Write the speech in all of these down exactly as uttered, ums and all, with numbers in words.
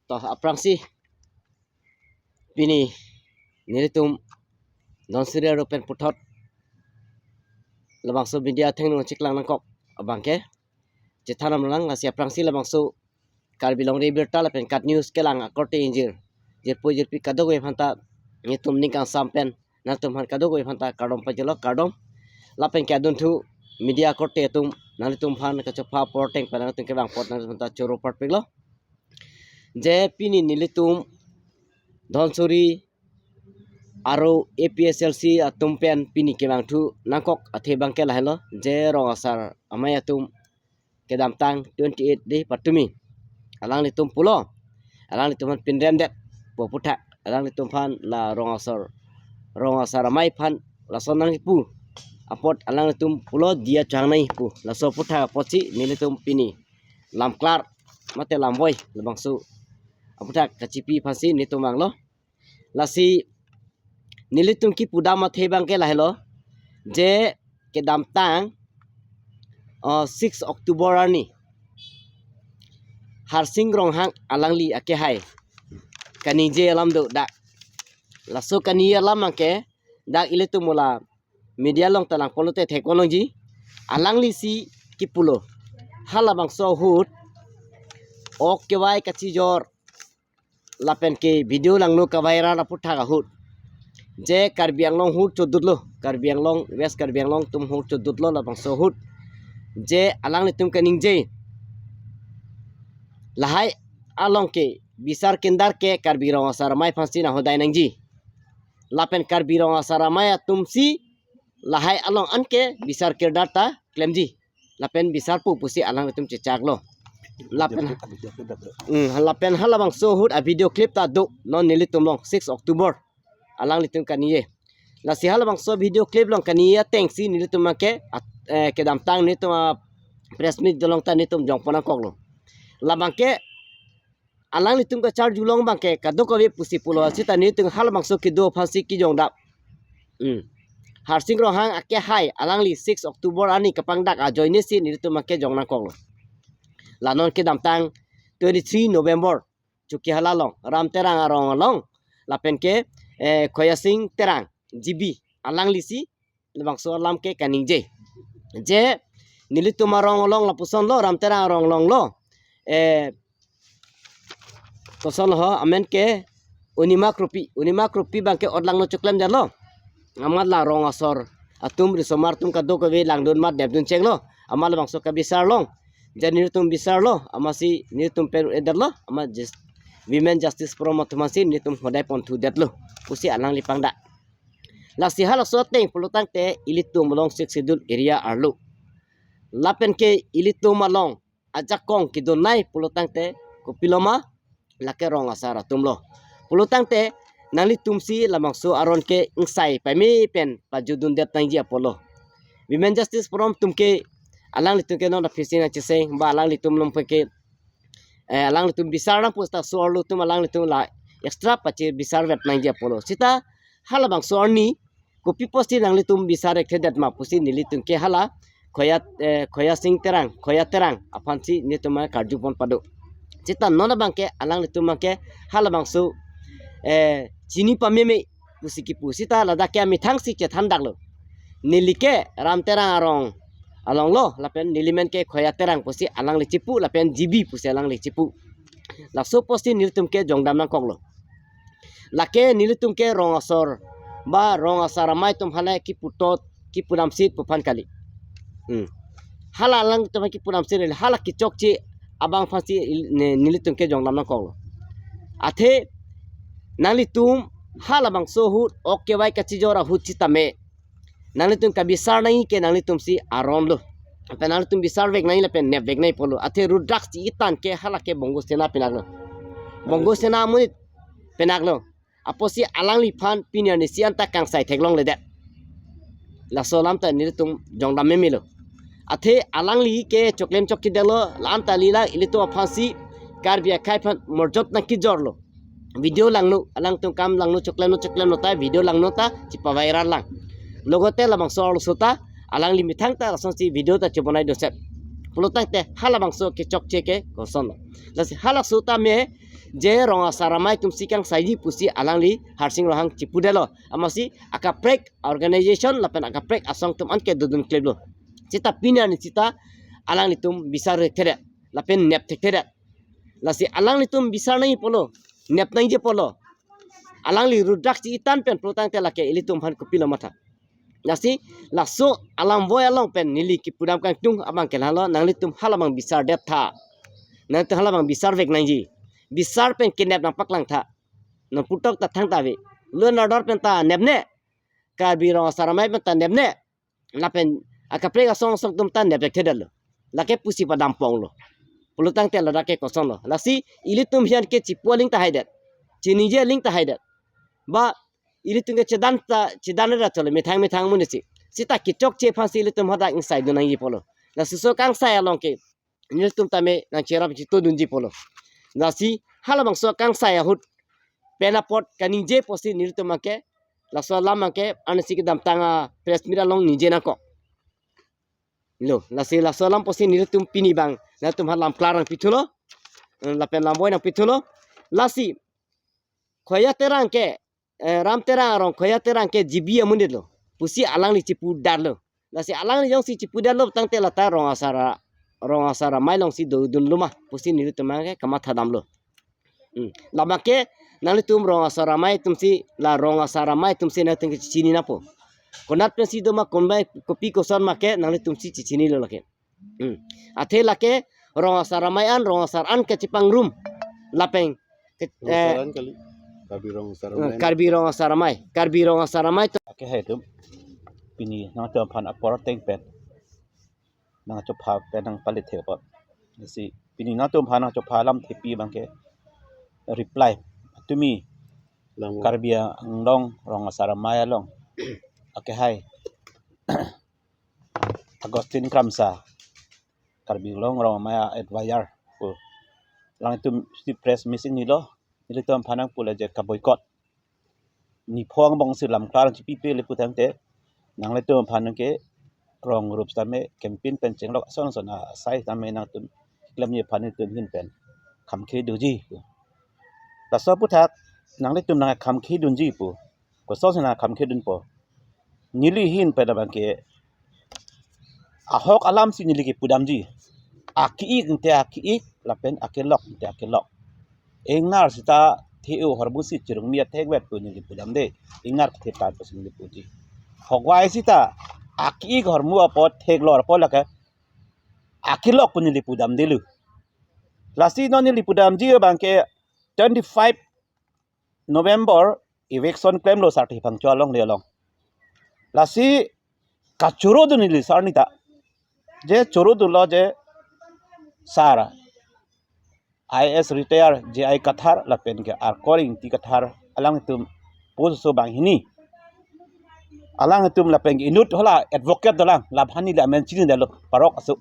To aphrangsi pini nelitum Dhansiri aro pen puthot labangso media athengno chiklang nangkok abangke chethan damlang. Lasi aphrangsi labangso Karbi Longri Abirta lapen KAT News kelang akorte ingjir, jirpo jirpi kadokave aphanta nelitum ning kangsam pen nangtum aphan kadokave aphanta kardom pajirlo, kardom. Lapen ke adunthu media akorte atum, nanglitum aphan kachopha apor ateng pen nangtum kevang apot nangtum aphanta choro parpiklo. Je pini nelitum Dhansiri aro APHLC atum pen pini kevangthu nangkok athe abangke lahelo, je rong asar amei atum kedamtang twenty-eight de patumi alanglitum pulo, alanglitum aphan pinrem det pu aphuthak alanglitum aphan la rong asar, rong asar amei aphan lason nangkipu apot alanglitum pulo diya chang nai pu, laso aphuthak apotsi nelitum pini lamklar mate lamvoi labangso aphuthak kachipi aphansi nelitum vanglo. Lasi nelitum kipu dam athe abangke lahelo, je kedamtang, uh, six October arni Harsing Ronghang alangli akehai kaningje alam do dak. Laso kaningje alam abangke dak ilitum hala media along ta langponlote thekponlongji. Alanglisi kipulo, halabangso ahut ok kevai kachijor lapen ke video langno kaviral aphuthak ahut, je Karbi Anglong ahut chodutlo, Karbi Anglong, West Karbi Anglong atum ahut chodutlo labangso ahut, je alanglitum kaningje lahai along ke bisar kindar ke Karbi rong asar amei aphansi nanghodai nangji. Lapen Karbi rong asar amei atumsi lahai along anke bisar kirdar ta klemji lapen bisarpo pusi alanglitum chechaklo. Lapen, hmm, lapen halabangso ahut a video clip ta do non nelitum along six October alanglitum kaningje. Lasi halabangso video clip along kaningje atengsi nelitum abangke at-, eh, kedamtang nelitum apress meet along ta nelitum jongpon nangkoklo. Labangke alanglitum kacharjulong abangke kadokave pusi pulo, seta nelitum halabangso kedo aphansi kejongdam. Hmm. Harsing Ronghang akehai alangli six October arni kapangdak ajoinesi nelitum abangke jong nangkoklo. La non kedamtang twenty-three November Chokihola along, Ram Terang arong along, lapen ke, eh, Khoyasing Terang, G B, alanglisi labangso alam ke kaningje. Je nelitum arong along lapusonlo, Ram Terang arong alonglo. Eh, kosonlo ho, amen ke Unima Kropi, Unima Kropi abangke ot langno choklemdetlo. Amat la rong asor atum risomar atum kadokave langdun mat nepdun chenglo. Amat labangso kabisar long. Je nelitum bisarlo, amatsi nelitum pen edetlo, amat jis-, Women Justice Forum atum aphansi nelitum hodai ponthudetlo pusi alangli pangdak. Lasi halaso ateng pulotangte ilitum along Sixth Schedule area arlo, lapen ke ilitum along ajakong kedonai pulotangte kopiloma, lake rong asar atumlo. Pulotangte nanglitumsi labangso aron ke ingsai pame pen pajutdundet nangji apotlo. Women Justice Forum atum ke alanglitum ke non aphi si nangcheseng ba alanglitum along pen ke, eh, alanglitum bisar nangpo seta so-arlo atum alanglitum la extra pache bisarvet nangji apotlo. Seta halabangso arni kopi apotsi nanglitum bisar-ik thedet ma pusi nelitum ke hala Khoya, eh, Khoyasing Terang, Khoya Terang aphansi nelitum karjupon pado. Seta non abangke alanglitum abangke halabangso, eh, chini pameme pusi kipu. Seta ladak ke amethangsi chethandaklo. Neli ke Ram Terang arong alonglo, lapen neli men ke Khoya Terang pusi alangli chipu, lapen G B pusi alangli chipu. Laso apotsi nelitum ke jongdam nangkoklo. Lake nelitum ke rong asor ba rong asar amei atum aphan le kipu tot, kipu damsit pu aphan kali. Hmm. Hala alangtum kipu damsit, hala kechokche abang aphansi il-, ne-, nelitum ke jongdam nangkoklo. Athe nanglitum halabangso ahut, ok kevai kachijor ahut sitame nanglitum kabisar nangji ke nanglitumsi aronlo. Lapen nanglitum bisarvek nangji lapen nepvek nangji apotlo. Athe rudrak si itan ke hala ke Bongo Sena pinaklo. Bongo Sena amonit pinaklo. Apotsi alangliphan pini arnisi anta kangsai theklongledet. Laso alam ta nelitum jongdam memelo. Athe alangli ke choklem chokchedetlo, la-an ta lila ilitum aphansi Karbi akhei aphan morjot nangkejorlo. Video langno, alangtum kam langno, choklemno, choklemno ta, video langno ta chepaviral lang. Logote labangso arloso ta alangli methang ta lasonsi video ta chebonai doset. Pulotangte halabangso kechokche ke kosonlo. Lasi halaso tame Je rong asar amei atumsi kangsaiji pusi alangli Harsing Ronghang chipudetlo. Amatsi akaprek organization lapen akaprek asong atum anke dodun kleplo. Seta pini arni seta alanglitum bisar thekthedet lapen nep thekthedet. Lasi alanglitum bisar nangji apotlo, nep nangji apotlo. Alangli rudrak si itan pen pulo tangte lake ilitum aphan kopilo matha. Lasi laso alam voi along pen neli kipudam kangtung abang ke lahelo, nanglitum halabang bisardet tha. Nanglitum halabang bisar vek nangji. Bisar pen kenep nangpaklang tha. Nangputok ta thangta ave. Law and order pen ta nepne. Karbi rong asar amei pen ta nepne. Lapen akaprek asong asong atum ta nep thekthedetlo. Lake pusi padam ponglo. Pulo tangte ladak ke kosonlo. Lasi ilitum aphan ke chipu aling ta haidet. Chiniji aling ta haidet. Ba ilitum ke chedan ta chedan ra chole methang methang amonit si. Seta kechokche aphansi ilitum hadak ingsaidun nangji apotlo. Lasi laso kangsai along ke nelitum tame nangcherap chitodunji apotlo. Lasi halabangso kangsai ahut pen apot kaningje apotsi nelitum abang ke laso alam abang ke ansi kedamtang a press meet along ningje nangkok. Lo, lasi laso alam apotsi nelitum pini abang nangtum aphan lam klar nangpithulo. Eh, lapen lam voi nangpithulo. Lasi Khoya Terang ke, eh, Ram Terang arong Khoya Terang ke G B amonitlo pusi alangli chipudetlo. Lasi alangli jongsi chipudetlo tangte lata rong asar a-, rong asar amei alongsi dodunlo ma pusi nelitum abang ke kamathadamlo. Hmm. Labang ke nanglitum rong asar amei atumsi, la rong asar amei atumsi nangtum ke chini nangpo. Konat pensi doma, konbai kopi koson ma ke nanglitumsi chichinilo lake. Hmm. Athe lake rong asar amei an, rong asar an kachipangrum. Lapeng ke, Rong eh, asar an kali. Karbi rong asar eh, amei. Karbi rong asar amei. Karbi rong asar amei atum. Akehai atum. Pini nangtum aphan apor ateng pen nangchopha pen nangpalit thek apot. Lasi pini nangtum aphan nangchopha alam thepi abang ke reply. Tumi Lang. Karbi Anglong rong asar amei along. Akehai. Augustine Kramsa, Karbi Anglong rong amei a-advisor pu. Alangtum si press meet singnilo, nelitum aphan nangpulo je ka-boycott. Neli pho angbong si lam klar chipipe le pu tangte, nanglitum aphan ke rong group tame campaign pen chenglok ason ason asai tame nangtum klemji aphan nelitum ahin pen khamkhe doji. Laso aphuthak nanglitum nangkhamkhe dunji pu. Kosonsi nangkhamkhe dunpo. Neli ahin pen abang ke ahok alamsi neli kipudamji. Ake-ik ante ake-ik, lapen akelok ante akelok. Ingnar seta the-o ahormu si chirungmi athekvet pu neli pudamde. Ingnar kethe tan pusi neli puji. Ahokvai seta ake-ik ahormu apot theklor apot lake akelok pu neli pudamdelo. Lasi non neli pudamji abang ke twenty-five November eviction klemlo Sarthe Phangcho alongle along. Lasi kachoro dun neli sar nita. Je choro dunlo je sar I A S retire J I Kathar lapen ke Arkoi Ingti Kathar alangtum post so banghini. Alangtum lapen ke inut hala advocate dolang, labhan neli amen chinidetlo, parok aso.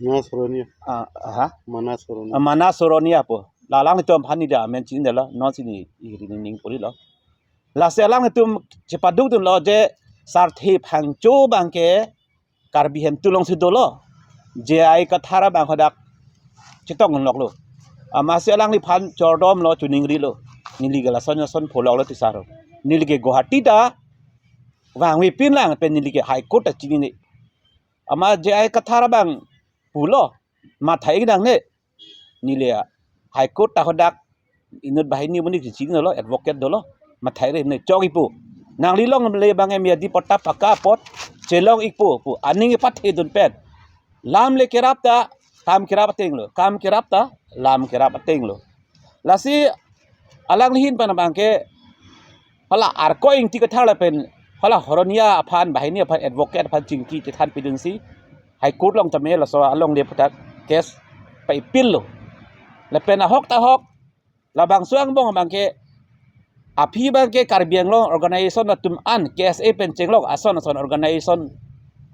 Manas Soronia. Ah, aha. Manas Soronia. Ah, Manas Soronia pu. La alangtum aphan neli amen chinidetlo, nonsi neli iri ning purilo. Lasi alangtum chepaduk dunlo je Sarthe Phangcho abang ke Karbi Hemtup alongsi dolo. J I Kathar abang hadak chetong loklo. Amatsi alangliphan chordomlo, chuningrilo. Neli ke lason lason pholoklo tisaro. Neli ke Guwahati ta vangvepin lang pen neli ke High Court ta chinine. Amat J I Kathar abang pulo, mathai-ik nangne. Neli a High Court ta hadak inut banghini amonit kechinilo, advocate dolo, mathai-re ne chok-ikpo. Nangli longle abang ke miyadi patta pakka apot chelong-ikpo pu aning ipathe dun pen. Lam le kerap ta, kam kerap atenglo, kam kerap ta, lam kerap atenglo. Lasi alangli ahin pen abang ke hala Arkoi Ingti Kathar lapen hala Soronia aphan, banghini aphan, advocate aphan chingki chethan pidunsi High Court along tame laso alongle aphuthak case pa-appeal lo. Lapen ahok ta ahok, labangso angbong abang ke aphi abang ke Karbi Anglong organization atum an K S A pen chenglok ason ason organization,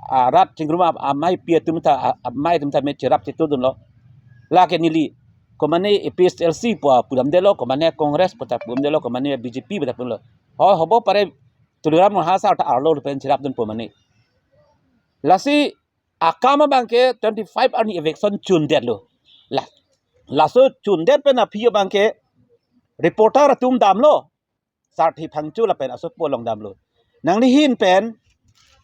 ah, rat chingrum a-, ameipi atum ta, ah, amei atum ta me cherap chetudunlo. Lake neli komane A P H L C pu pudamdetlo, komane Congress pu ta pudamdetlo, komane B J P pu ta pudamlo. Ho, hobo pare Tuliram Ronghang sar ta arlo pen cherapdunpo mane. Lasi akam abang ke twenty-five arni eviction chundetlo. La, laso chundet pen aphi abang ke reporter atum damlo, Sarthe Phangcho lapen asopo along damlo. Nangli ahin pen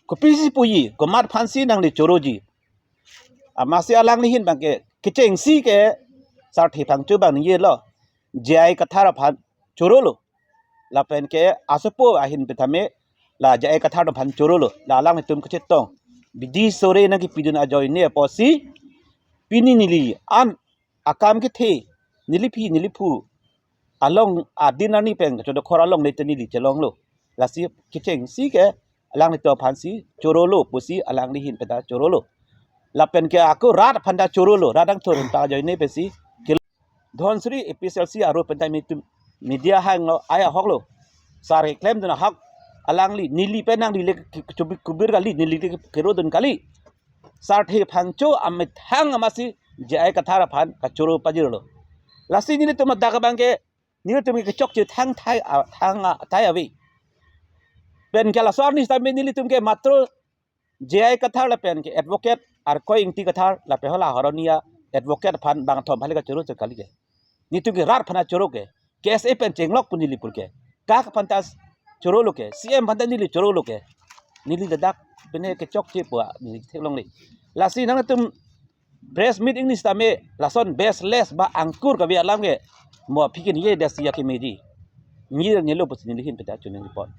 kopisi puji, komat aphansi nangli choroji? Amatsi alangli ahin abangke kechengsi ke Sarthe Phangcho abang ningjelo, J I Kathar aphan chorolo. Lapen ke asopo ahin pen tame la J I Kathar aphan chorolo. La alanglitum kachetong, bidi sore nangkepidun ajoine apotsi pini neli an akam kethe, neli aphi neli aphu along adin arni pen kachodokhor alongle te neli chelonglo. Lasi kechengsi ke alanglitum aphansi chorolo pusi alangli ahin pen ta chorolo. Lapen ke ako rat aphan ta chorolo, rat angthur ta ajoine pensi ke. Dhansiri A P H L C aro pen ta nelitum media hanglo, ai ahoklo. Sar keklemdun ahok alangli, neli pen nangli le ke-, ke-, kubir kali, neli ke-, kerodun kali. Sarthe Phangcho amethang amatsi J I Kathar aphan kachoro pajirlo. Lasi nelitum ladak abangke, nelitum ke kechokche thang thai a-, thang a-, thai ave. Pen ke laso arni sitame nelitum ke matro J I Kathar lapen ke advocate Arkoi Ingti Kathar lapen hala Haroni a-advocate aphan bangthom hali kachoro che kali ke. Nelitum ke rat aphan choro ke, K S A pen chenglok pu neli pur ke. Kak aphan ta chorolo ke, C M aphan ta neli chorolo ke. Neli ladak pine kechokche pu neli theklongle. Lasi nangtum press meet ingni sitame lason baseless ba angkur kave alam ke, mo aphi ke ningje dasi ya ke meji. Neli nelo pusi neli ahin pen ta choningri pon.